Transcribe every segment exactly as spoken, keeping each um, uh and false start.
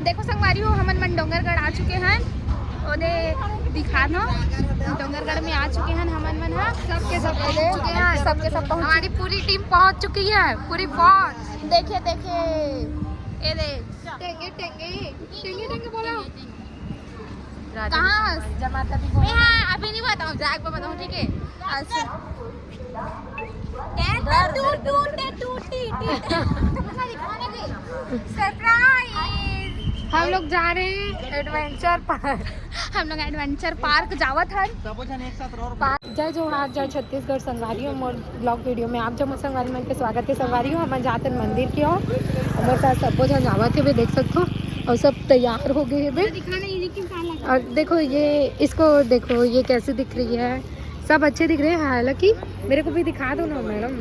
देखो संगवारी हो, हमन मन डोंगरगढ़ आ चुके हन। ओदे दिखा दो, डोंगरगढ़ में आ चुके हन हमन मन ह। सबके सब पहुंच चुके हैं, सबके सब पहुंच हमारी पूरी टीम पहुंच चुकी है, पूरी फौज। देखे देखे, ये दे। टेंगे टेंगे, टेंगे टेंगे बोलो। कहाँ? जमाता भी बोलो। हाँ, अभी नहीं बताऊँ, जाके बताऊँ, ठीक है? अच्छा। टूट टूट टूट टूट। सरप्राइज। हम लोग जा रहे हैं एडवेंचर पार्क। हम लोग एडवेंचर पार्क जावत हन। जय जोहार, जय छत्तीसगढ़ संगवारी हो। मोर ब्लॉग वीडियो में आप जम्मो संगवारी मन के स्वागत है। संगवारी हो, हमन जात हन मंदिर की ओर। हमर साथ सबो झन जावत हेबे, देख सकथो, और सब तैयार हो गए हेबे। और देखो ये, इसको देखो, ये कैसी दिख रही है। सब अच्छे दिख रहे हैं, हालांकि मेरे को भी दिखा दो ना मैडम।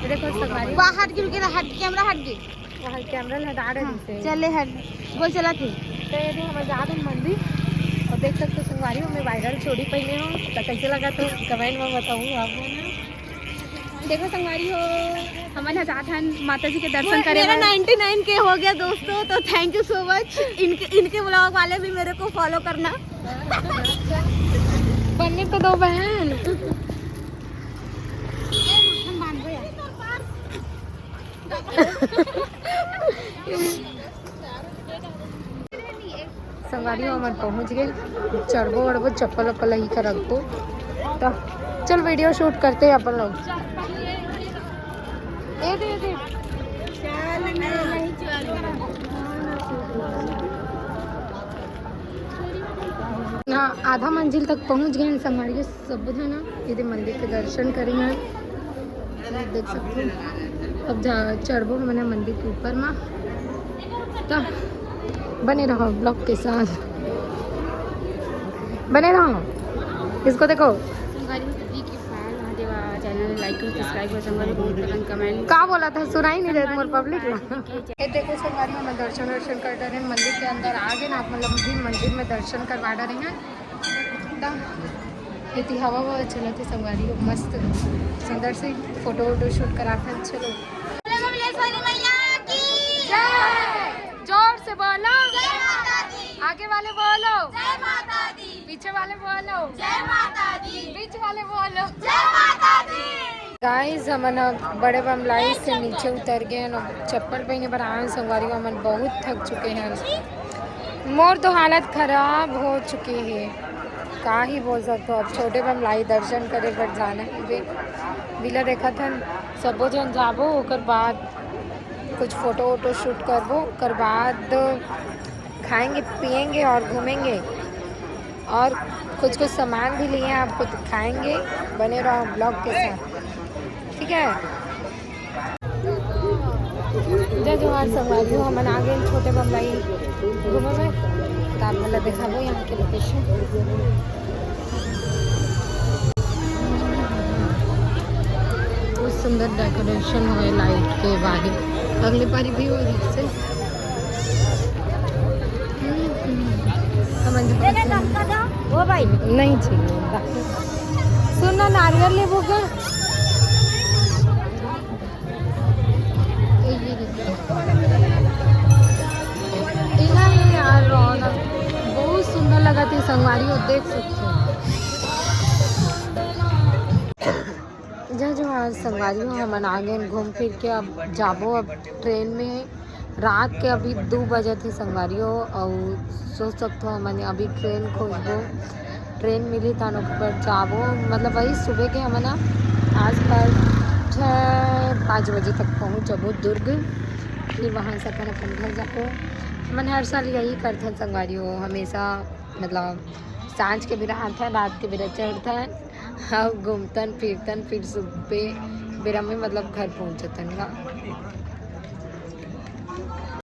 देखो संगवारी, वाह, हट गई, रुके ना, हट, कैमरा हट गई। वहाँ कैमरा लगा रहे हाँ, से। चले हट, बोल चला थे। तो ये जो हमारे जात हन मंदिर, और देख सकते हो संगवारी, मैं वायरल चूड़ी पहने हूँ, तो कैसे लगा तो कमेंट में बताऊँ आप। देखो संगवारी हो, हमन ह जात हन माता जी के दर्शन करे मेरा बर। नाइंटी नाइन के हो गया दोस्तों, तो thank you so much। इनके, इनके ब्लॉग वाले भी मेरे को फॉलो करना। बनने तो दो बहन। संगवारी हो, हमन पहुंच गए। चढ़बो वढ़बो, चप्पल वप्पल ही कर रखबो। तो चल, वीडियो शूट करते हैं अपन लोग। ए दे, ए दे। ना, आधा मंजिल तक पहुंच गए हैं संगवारी हो, सब झन। ये दे मंदिर के दर्शन करे हैं। देख सकते हो। अब जा, चढ़बो हमन ह मंदिर के ऊपर मा। तो बने रहो ब्लॉग के साथ, बने रहो। इसको देखो। का बोला था, सुनाई नहीं देता मोर पब्लिक ला। ये देखो संगवारी, हम दर्शन वर्शन कर डरे हैं मंदिर के अंदर आ गए ना, आप मतलब भी मंदिर में दर्शन करवा डरे हैं। त एती हवा ववा चलत हे संगवारी, मस्त सुंदर से फोटो वोटो शूट कराथन। चलो। जोर से बोलो। आगे वाले बोलो। पीछे वाले बोलो। बीच वाले बोलो। गाइस, हमन अब बड़े बमलाई से नीचे उतर गए हैं। अब चप्पल पहने बर आए हैं संगवारी, हमन बहुत थक चुके हैं। मोर तो हालत खराब हो चुकी है, का ही बोल सकते हो। अब छोटे बमलाई दर्शन करे बर जाना है बे। बिला देखत हन, सबो झन जाबो, ओकर बाद कुछ फोटो वोटो शूट करबो, ओकर बाद खाएंगे पिएंगे और घूमेंगे। और कुछ कुछ सामान भी लिए हैं, आपको दिखाएंगे, बने रहो ब्लॉग के साथ, ठीक है। जय जोहार संगवारी हो, हमन आ गए छोटे बमलाई घूमे में। तो आप मतलब दिखाबो यहाँ के लोकेशन। बहुत सुंदर डेकोरेशन हुए लाइट के बाहर, अगले पारी भी हो जैसे। हमन वो भाई नहीं चाहिए। सुन ना, नारियल लेबो का? ये देखो। इहाँ ये यार रौनक बहुत सुंदर लगत हे संगवारी हो, देख सकते हो। जय जोहार संगवारी हो, हमन आ गए घूम फिर के। अब जाबो अब ट्रेन में। रात के अभी दू बजत हे संगवारी हो, अउ सोच सकथो हमन अभी ट्रेन खोजबो, ट्रेन मिली तहन ओकर बर जाबो। मतलब वही सुबह के हमन ह आसपास छः पाँच बजे तक पहुँच जाबो दुर्ग, फिर वहाँ से अपन अपन घर जाबो। हमन हर साल यही करथन संगवारी हो, हमेशा मतलब सांझ के बेरा आथन, रात के बेरा चढ़थन, अउ घूमथन फिरथन, फिर सुबह बेरा में मतलब घर पहुँचथन गा।